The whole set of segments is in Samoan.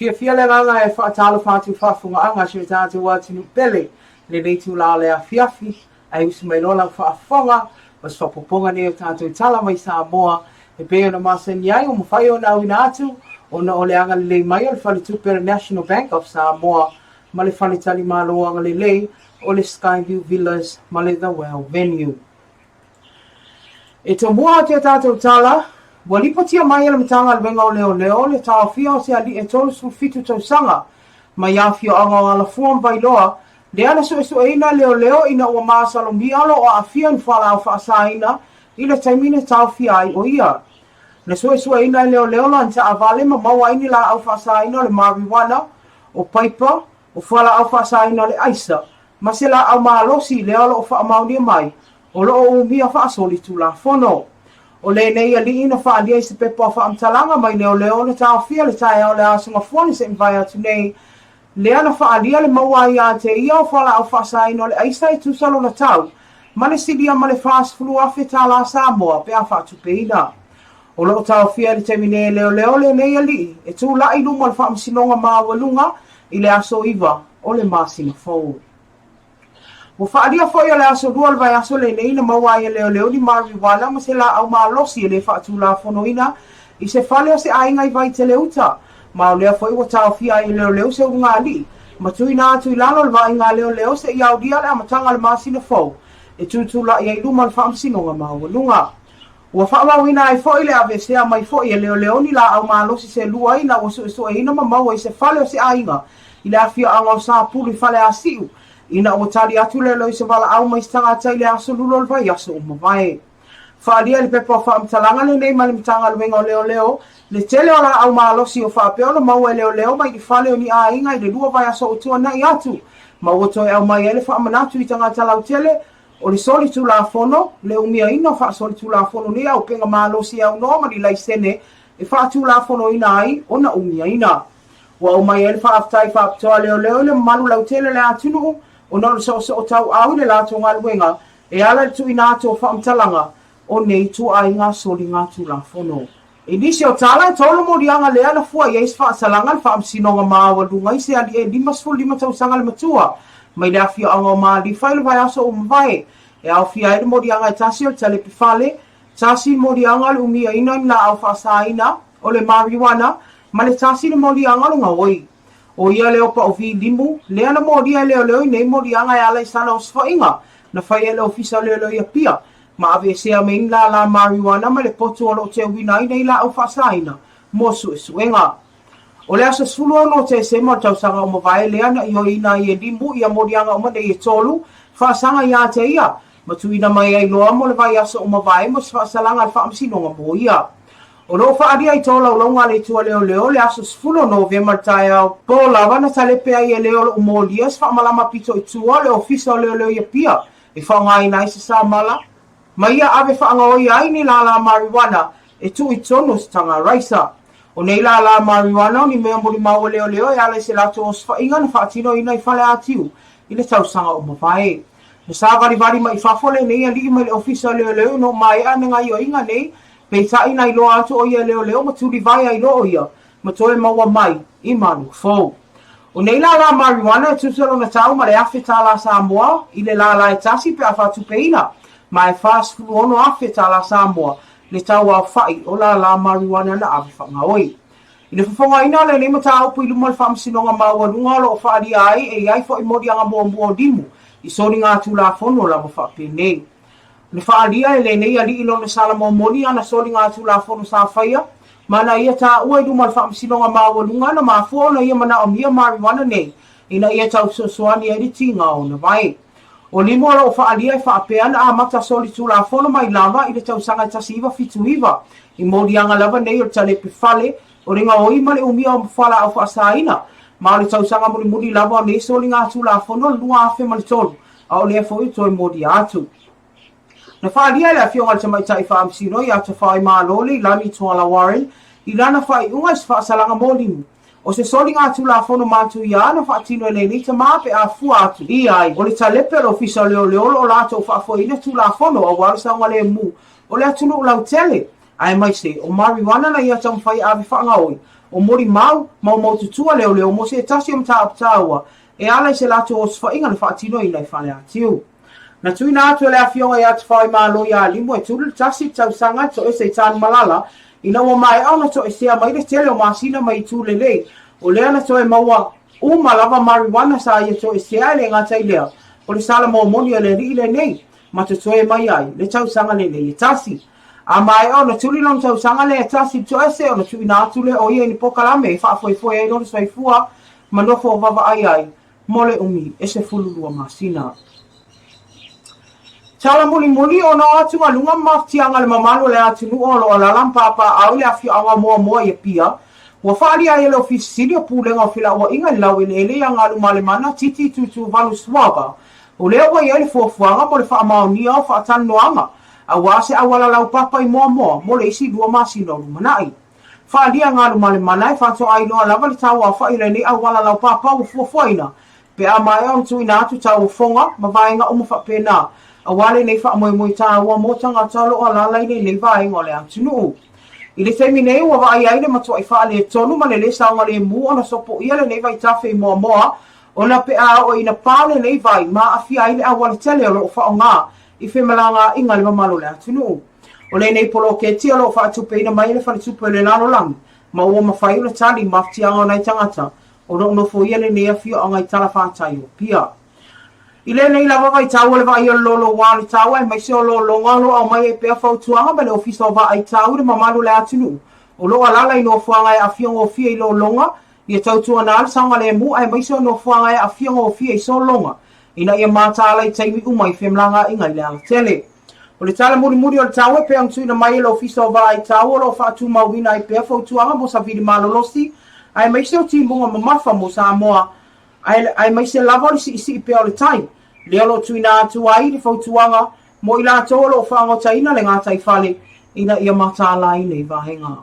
Fiafia le agaga e faatalofa atu i faafofogaaga a si o tatou atunuu pele i lenei itula o le afiafi, ae usu mai loa lau faafofoga o se faaopoopoga nei o tatou tala mai Samoa e pei ona masani ai ua mafai ona auina atu ona o le agalelei mai o le Faletupe o le National Bank of Samoa ma le Faletalimalo Agalelei o le Skyview Villas ma le The Well Venue. E tomua atu e tatou tala, ua lipotia mai e le Matagaluega o Leoleo le taofia o se alii e 37 tausaga mai afioaga o Alafua ma Vailoa, lea na suesueina e leoleo ina ua masalomia o lo o aafia i ni fualaau faasaina i le taimi na taofia ai o ia. Na suesueina e leoleo lana taavale ma maua ai ni laau faasaina o le marijuana, o paipa, o fualaau faasaina o le aisa, ma se laau malosi lea o lo o faamaonia mai o lo o umia faasolitulafono. O lenei alii na faaalia i se pepa o faamatalaga mai leoleo na taofia le taeao o le Aso Gafua na se'i mavae atu nei, lea na faaalia le maua ai ia te ia o fualaau faasaina o le aisa e tusa lona tau ma le silia ma le $40,000 tālā Samoa pe a faatupeina. O lo o taofia i le taimi nei e leoleo lenei alii e tulai i luma o le Faamasinoga Maualuga i le aso 9 o le masina fou. Ua faaalia foi o le aso 2 o le vaiaso lenei na maua ai e leoleo ni marijuana ma se laau malosi e le faatulafonoina i se fale o se aiga i Vaitele Uta, ma o lea foi ua taofia ai e leoleo se ulugalii ma tuuina atu i lalo o le vaaiga a leoleo seia aulia le amataga o le masina fou e tutulai ai i luma o le Faamasinoga Maualuga. Ua faamauina ai foi le aveesea mai foi e leoleo ni laau malosi se lua ina ua suesueina ma maua i se fale o se aiga i le afioaga o Sapulu i Faleasiu ina ua tali atu leoleo i se valaau mai se tagata i le aso Lula o le vaiaso ua mavae. Faaalia i le pepa o faamatalaga lenei mai le Matagaluega o Leoleo le tele o laau malosi o faapea ona maua e leoleo mai i fale o ni aiga i le 2 vaiaso ua tuanai atu ma ua toe aumai ai le faamanatu i tagata lautele O le solitulafono, le umiaina o faasolitulafono nei auupega malosi e aunoa ma ni laisene e faatulafonoina ai ona umiaina. Ua aumai ai le faafetai faapitoa a leoleo i le mamalu lautele o le atunuu ona o le soosoo tauau i le latou galuega e ala i le tuuina atu o faamatalaga o nei ituaiga soligatulafono. I nisi o tala, e tolu moliaga lea na fua i ai se faasalaga le Faamasinoga Maualuga i se alii e 55 tausaga le matua mai le afioaga o Malifa i le vaiaso ua mavae, e aofia ai le moliaga e tasi o le talepe fale, tasi le moliaga o le umiaina o ni laau faasaina o le marijuana, ma le tasi le moliaga o le gaoi. ʻO ia le Opa V. Limu, lea na molia e leoleo i nei moliaga e ala i sana osofaiga na faia e le Ofisa o Leoleo i Apia, ma aveesea mai ni lālā marijuana ma le potu o lo o teuina ai nei laau faasaina mo suesuega. O le aso 16 o Tesema o le tausaga ua mavae lea na ioeina ai e Limu ia moliaga uma nei e tolu faasaga ia te ia, ma tuuina mai ai loa mo le vaiaso ua mavae mo se faasalaga a le Faamasinoga mo ia. O lo o faaalia i tolaulauga a le Itu a Leoleo le aso 10 o Novema i le taeao po lava na talepe ai e le o lo o molia se faamalama pito i tua o le Ofisa o Leoleo i Apia e faaaogaina ai se samala ma ia ave faagaoia ai ni lālā marijuana e tuu i totonu o se taga raisa. O nei lālā marijuana o ni mea molimau a leoleo e ala i se latou osofaiga na faatinoina i Faleatiu i le tausaga ua mavae. Na sāvalivali mai i fafo lenei alii mai le Ofisa o Leoleo ina ua maea ana gaioiga nei, peitai na iloa atu o ia e leoleo ma tulivae ai loa o ia ma toe maua mai i Malua Fou. O nei lālā marijuana e tusa lona tau ma le $1,000 Samoa i le lālā e tasi pe a faatupeina, ma e $46,000 Samoa le tau aofa'i o lālā marijuana na ave faagaoi. I le fofogaina o lenei mataupu i luma o le Faamasinoga Maualuga o lo o faaalia ai e i ai foi moliaga muamua o limu i soligatulafono lava faapenei. Na faaalia e lenei alii lona sala momoli ana soligatulafono sa faia, ma na ia taua i luma o le Faamasinoga Maualuga na mafua ona ia manaomia marijuana nei ina ia tau fesoasoani ai le tiga o ona vae. O limu o lo o faaalia e faapea na amata solitulafono mai lava i le tausaga e 1979 i moliaga lava nei o le talepe fale o le gaoi ma le umia o fualaau faasaina, ma o le tausaga mulimuli lava o nei soligatulafono le 2003 a o lea foi ua toe molia atu. Na faaalia e le Afioga i le Tamaitai Faamasino ia Tafaoimalo Leilani Tuala Warren i lana faaiuga i se faasalaga mo limu o se soligatulafono matuia na faatino e lenei tama pe a fua atu i ai o le talepe o le Ofisa o Leoleo o lo o latou faafoeina Tulafono aua le saogalemu o le atunuu lautele aemaise o marijuana na ia taumafai e ave faagaoi O molimau, maumaututua leoleo mo se tasi o mataupu taua e ala i se latou osofaiga na faatinoina i Faleatiu. Na tuuina atu e le Afioga ia Tafaoimalo ia Limo e tuli le tasi le tausaga e toese i Tanumalala ina ua maea ona toesea mai le tele o masina mai itu lelei o lea na toe maua uma lava marijuana sa ia toesea e le gata i lea o le sala momoni a le alii lenei ma totoe mai ai le tausaga lenei e tasi. A maea ona tuli lona tausaga lea e tasi i le toese ona tuuina atu lea o ia i ni pokalame e faafoefoe ai lona soifua ma nofo vaavaai ai mo le umi e 12 masina. Tala mulimuli ona o atugaluga ma mafatiaga a le mamalu o le atunuu o lo o alaala ma papaaao i le afioaga o Moamoa i Apia, ua faaalia ai e le Ofisa Sili o Pulega o Felauaiga i le Laueleele ia Galumalemana Titi Tutuvalu Schwalger o lea ua i ai le fuafuaga mo le faamaonia o faatalanoaga aua se auala laupapa i Moamoa mo le isi lua masina o lumanai. Faaalia Galumalemana e faatoa iloa lava le tauaofai o lenei auala laupapa ua fuafuaina pe a maea ona tuuina atu tauofoga ma vaega uma faapena aua lenei faamoemoe taua mo tagata o lo o alaala i lenei vaega o le atunuu. I le taimi nei ua vaaia ai le matuai faaletonu ma le lē saogalemu ona sopoia lenei vaitafe i Moamoa ona pe a oo ina pa lenei vai ma aafia ai le auala tele o lo o faaaoga i femalagaaiga a le mamalu o le atunuu. O lenei poloketi o lo o faatupeina mai e le Faletupe o le Lalolagi ma ua mafai ona tali i mafatiaga o nai tagata o lo o nofoia lenei afioaga i talafatai o Apia. I lenei lava vaitau o le vaai o le lolouā o le tau aemaise o lologa o lo o aumai ai pea fautuaga mai le Ofisa o Vaai Tau i le mamalu o le atunuu o lo o alaala i nofoaga e aafia gofie i lologa ia tautuana le saogalemu aemaise o nofoaga e aafia gofie i sologa ina ia mataala i taimi uma i femalagaaiga i le alatele. O le tala mulimuli o le tau e pei ona tuuina mai e le Ofisa o Vaai Tau o lo o faatumauina ai pea fautuaga mo savili malolosi aemaise o timuga mamafa mo Samoa aemaise lava o le siisii pea o le tai, lea o lo o tuuina atu ai le fautuaga mo i latou o lo o faagotaina le gataifale ina ia mataala ai nei vaega.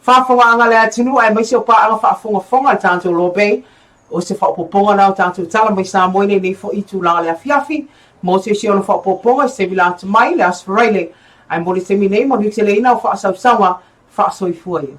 Faafogaaga le atunuu aemaise o paaga faafogafoga a le tatou Lobe. O se faaopoopoga na o tatou tala mai Samoa i lenei foi itula o le afiafi. Mo se isi ona faaopoopoga i se taimi la atu mai le Aso Faraile. Ae mo le taimi nei, manuia tele ina o faasausauga faasoifua ia.